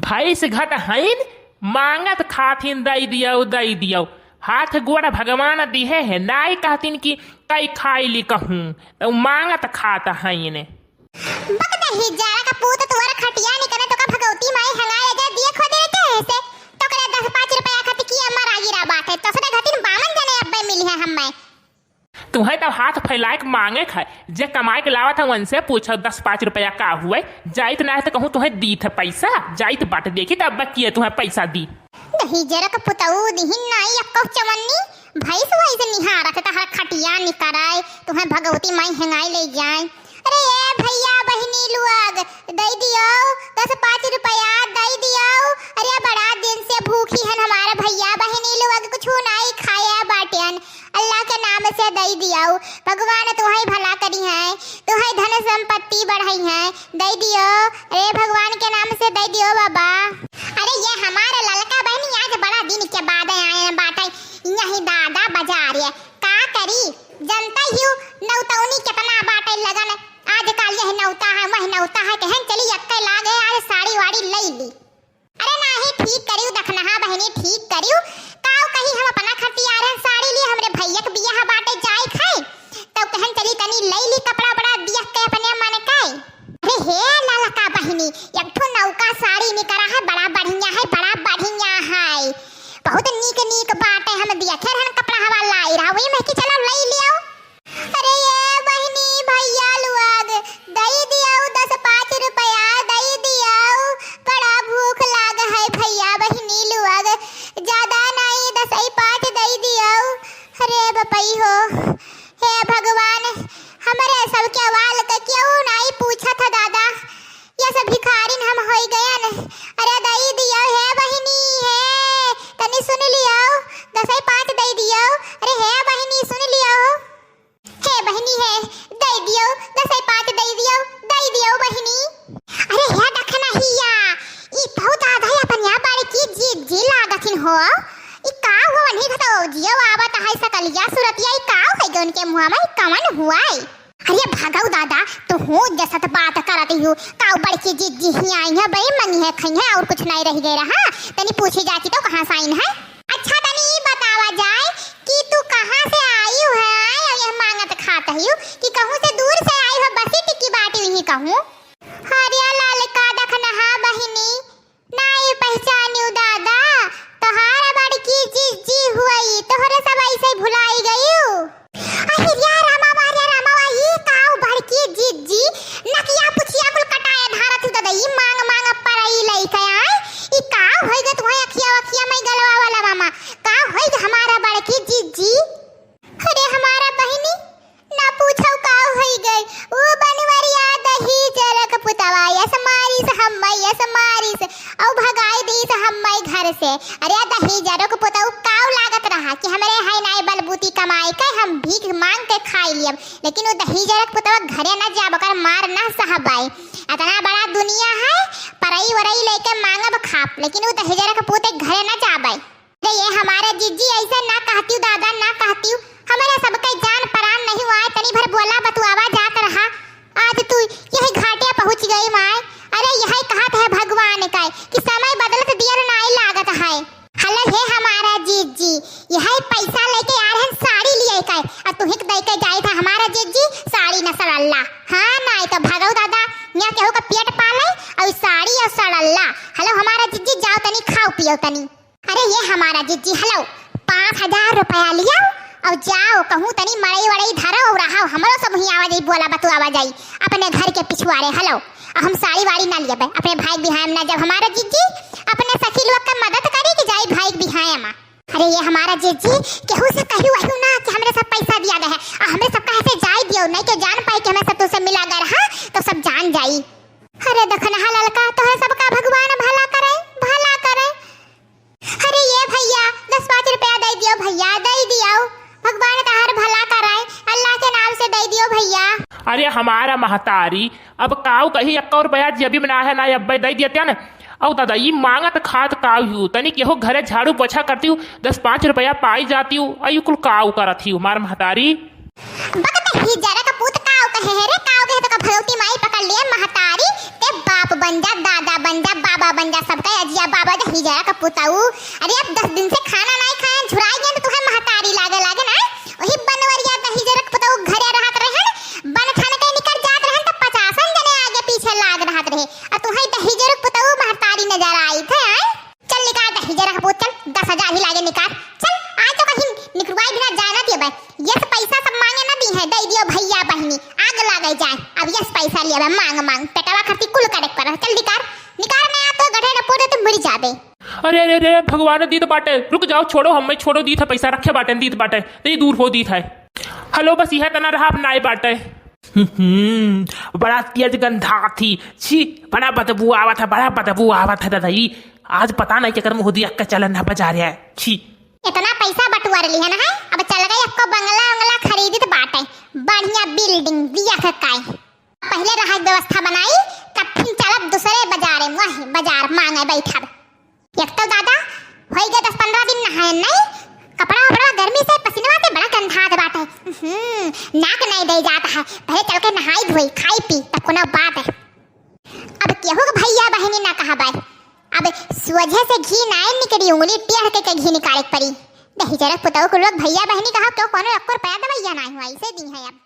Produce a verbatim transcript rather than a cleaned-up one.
भैंस घट हइन, मांगत खाथिन, "दई दियौ, दई दियौ।" हाथ गोड़ भगवान दिहे हैं, नाई कहथिन कि कई खाई ली कहूँ, तो मांगत खात हइन। बक दहिजरा क पूत, तोहर खटिया निकरे, तोका भगवती माई हंगाए जा दिए खोदे रहते हैं से। तोकरे दस पाँच रुपया खातिर किया मरा गिरा बाटे, तोसरे घटिन बावन जने अब्बे मिली है हम्मे। तुहैं तब हाथ फैलाए के मांगे क है, जे कमाए के लावत है उनसे पूछो दस पाँच रुपया का हुए, जाइत ना है तो कहूँ तुहैं दीत है पैसा, जाइत बाटे देखी तब अब्बे किए तुहैं पैसा दी। दहिजरा क पुतऊ दिहिन नाई अक्को चवन्नी, भैंस वैस निहारत तहर खटिया निकराए, तुहैं भगवती माई हेंगाई ले जाए। अरे ए भैया बहिनी लोग, दई दियो, दस पाँच रुपया दई दियो। अरे बड़ा दिन से भूखी हन हमार भैया बहिनी लोग, कुछ नाई खाया बाटेन। अल्लाह के नाम से दई दियो, भगवान तुहैं भला करिहैं, तुहैं धन संपत्ति बढ़इहैं, दई दियो। अरे भगवान के नाम से दई दियो बाबा। अरे ये हमार ललका बहिनी आज बड़ा दिन के बाद आए बाटे, यही दादा बाजार ये का करी, जनता ही नौतौनी केतना बाटे लगन, आजकल यह नौता है, वह नौता है, कहन चली यक्के लागे आज साड़ी वाड़ी लई ली। अरे नाही, ठीक करिउ दखनहा बहिनी, ठीक करिउ। काउ कही हम अपना खतियारन साड़ी लिए, हमरे भैया के बियाह बाटे जाए खाए, तब कहन चली तनी लई ली कपड़ा बड़ा दिया के अपने मन के। अरे हे ललका बहिनी, एक ठो नौका साड़ी निकरा है, बड़ा बढ़िया है, बड़ा बढ़िया है, बहुत नीक नीक बाटे। हम देखे रहन कपड़ा हवा लाई रहा, वही में कि चलो लई लियो। अरे ये बहिनी भैया लोग, दई दियो दस पाँच रुपया दई दियो, बड़ा भूख लाग है भैया बहिनी लोग, ज्यादा नहीं दसई पाँच दई दियो। अरे बपई हो, हे भगवान, हमरे सबके अवाल के क्यों नहीं पूछत है दादा, ये सब भिखारिन हम होई गयन। अरे दई दियो हे बहिनी हे, तनी सुन लियो, दसई पाँच दई दियो। अरे हे बहिनी सुन लियो। हे बहिनी हे, दई दियो, दसई पाँच दई दियो, दई दियो बहिनी। अरे हे दखनहिया, ई बहुत आधा अपन यहाँ बड़की जिज्जी लागथिन हो। ई का हो वन्ही घटो जियो आवत है सकलिया सुरतिया, ई का हो गए उनके मुँह में, ई कवन हुआ है? अरे भागौ दादा, तू हूँ जसत बात करत हूँ, काउ बड़की जिज्जी ही आई है, बई मंगी है, खई है, और कुछ नहीं रह गए रहा, तनी पूछी जाती तो कहाँ से आइन है। अच्छा तनी ई बतावा जाए कि तू कहाँ से आई है, और यह मांगत खात हूँ कि कहूँ से दूर से आई हो, बसी टिकी बाटी हुई कहूँ। हरिया लाल का दखनहा बहिनी, नाई पहचानिउ दादा, तोहार बड़की जिज्जी हुई, तोहरे सब ऐसे भुलाई गयू। अहिरिया रामा, वारिया रामा, वा ई काउ बड़की जिज्जी, नकिया पुछिया कुल कटाए धारत हूँ दादा, ई मांग मांग परई लइके आए, ई काउ होई गे तुम्हें अखिया वखिया में गलवा वाला मामा, काउ होई गे हमारा बड़की जिज्जी? अरे हमारा बहिनी, ना पूछो का होई गई। ऊ बनवरिया दहिजरक पुतवा यस मारिस हम्मै यस मारिस, औ भगाई दीस हम्मै घर से। अरे दहिजरक पुतऊ काउ लागत रहा कि हमरे है नाई बलबूती कमाई के हम भीख मांग के खाई लियब, लेकिन ऊ दहिजरक पुतवा घरे ना जाब, ओकर मार ना सहबाई। इतना बड़ा दुनिया है, परई वरई लेके मांगब खाप, लेकिन ऊ दहिजरक पूत घरे ना जाबे। अरे ये हमारा जिज्जी, ऐसे ना कहतिउ दादा, ना कहतिउ। हमरे सबके जान परान नहीं हुआ है, तनी भर बोला बतुआवा जात रहा। आज तू यही घाटिया पहुँच गई माय। अरे यही कहत है भगवान का कि समय बदलत दियर नाई लागत है। हलो हे हमारा जिज्जी, यही पैसा लेके आ रहे हैं साड़ी लिए का, और तुहिक दे के जाए था हमारा जिज्जी साड़ी न सड़ल्ला। हाँ नाई तो भगौ दादा, यहाँ केहू का पेट पाले और साड़ी और सड़ल्ला। हलो हमारा जिज्जी, जाओ तनी खाओ पियो तनी। अरे ये हमारा जिज्जी, हलो, पाँच हजार रुपया लियाओ और जाओ, कहूँ तनी मड़ई वड़ई धरो और रहाओ, हमरो सब हुई आवा जाई, बोला बतुआवा जाई अपने घर के पिछुआरे, हलो। और हम साड़ी वाड़ी ना लियबे, अपने भाई के बिहाय में ना जब हमारा जिज्जी अपने सखी लोग के मदद करी कि जाई भाई के बिहाय में। अरे ये हमारा जिज्जी, केहू से कही वही ना कि हमरे सब पैसा दिया गया है, और हमरे सब कहे से जाई दियो, नहीं के जान पाई कि हमें सब तुझसे मिला गया रहा, तो सब जान जाई। अरे दखनहा ललका, तोहे सबका भगवान भला करे, भला करे। अरे ये भैया, दस पाँच रुपया दे दियो भैया, दे दियो। भगवान तहार भला कराए, अल्लाह के नाम से दे दियो भैया। अरे हमारा महतारी, अब काऊ कही, एक्को रुपया जेबी में ना है, ना अब्बे दे दिया त्यान। औ दादा, ई मांगत खात काऊ हूँ, तनी केहू घरे झाड़ू पोछा करतिउ, दस पाँच रुपया पाई जातिउ, अ ई कुल काऊ करत ही हमार महतारी। बक दहिजरा का पूत काऊ कहे है रे, काऊ कहे तो का भगवती माई पकड़ लिए महतारी, ते बाप बन जा, दादा बन जा, बाबा बन जा, सबका अजिया बाबा दहिजरा क पुतऊ। अरे अब दस दिन से खाना नाहीं खाएन, झुराई गएन त तुहैं महतारी लागे लागे ना। वही बनवरिया दहिजरा क पुतऊ घरे रहत रहेन, बन ठन के निकर जात रहेन त पचासन जने आगे पीछे लाग रहत रहे। अ तुहैं दहिजरा क पुतऊ महतारी नजर आइत है, आय? चल निकार दहिजरा क पूत, चल, दस हजार ही लागे निकार। चल, आज तो कहीं निकरवाई बिना जाना दिए बे। यस पैसा सब माँगे ना दीहैं, दइ दियो भइया बहिनी, आग लागे जाए। अब यस पैसा लिया बे, माँग माँग, पेटवा खर्ची कुल करे के पड़ा। चल निकार, निकार ना तो गढ़े डपोरे तो मर जाबे। अरे, अरे, अरे, भगवान दीत बाटे, रुक जाओ, छोड़ो, हमें छोड़ो, दीत है पैसा, रखे बाटे, दीत बाटे, नहीं दूर हो दीत है। हेलो, बस यह तना रहा, अब नाई बाटे। हम्म, बड़ा तेज गंधा थी। छी, बड़ा बदबू आवत है, बड़ा बदबू आवत है दादा। ई आज पता नहीं केकर मुँह दिया के चलन है बाजारे। छी। इतना पैसा बटुआ रही है ना, है? अब चल गई, अक्को बंगला उंगला खरीदित बाटे, बढ़िया building दिया के काई। पहले रहा व्यवस्था बनाई, तब फिर चलब दूसरे बाजारे में, वही बाजार माँगे बैठब। एक तो दादा, होई गए दस पन्द्रह दिन नहाए नहीं, कपड़ा वपड़ा गर्मी से पसीनवा से बड़ा गंधात बाटे। हम्म, नाक नहीं दे जात है, पहले चल के नहाई धोई, खाई पी, तब कोनो बात है। अब केहू के भइया बहिनी ना कहबै, अब सोझे से घी नाई निकरी, उंगली टेढ़ के, के घी निकाले के पड़ी। दहिजरा क पुतऊ के लोग भइया बहिनी कहा, क्यों कोनो अक्को रुपया दवइया नाई हुआ, इसे दी है अब।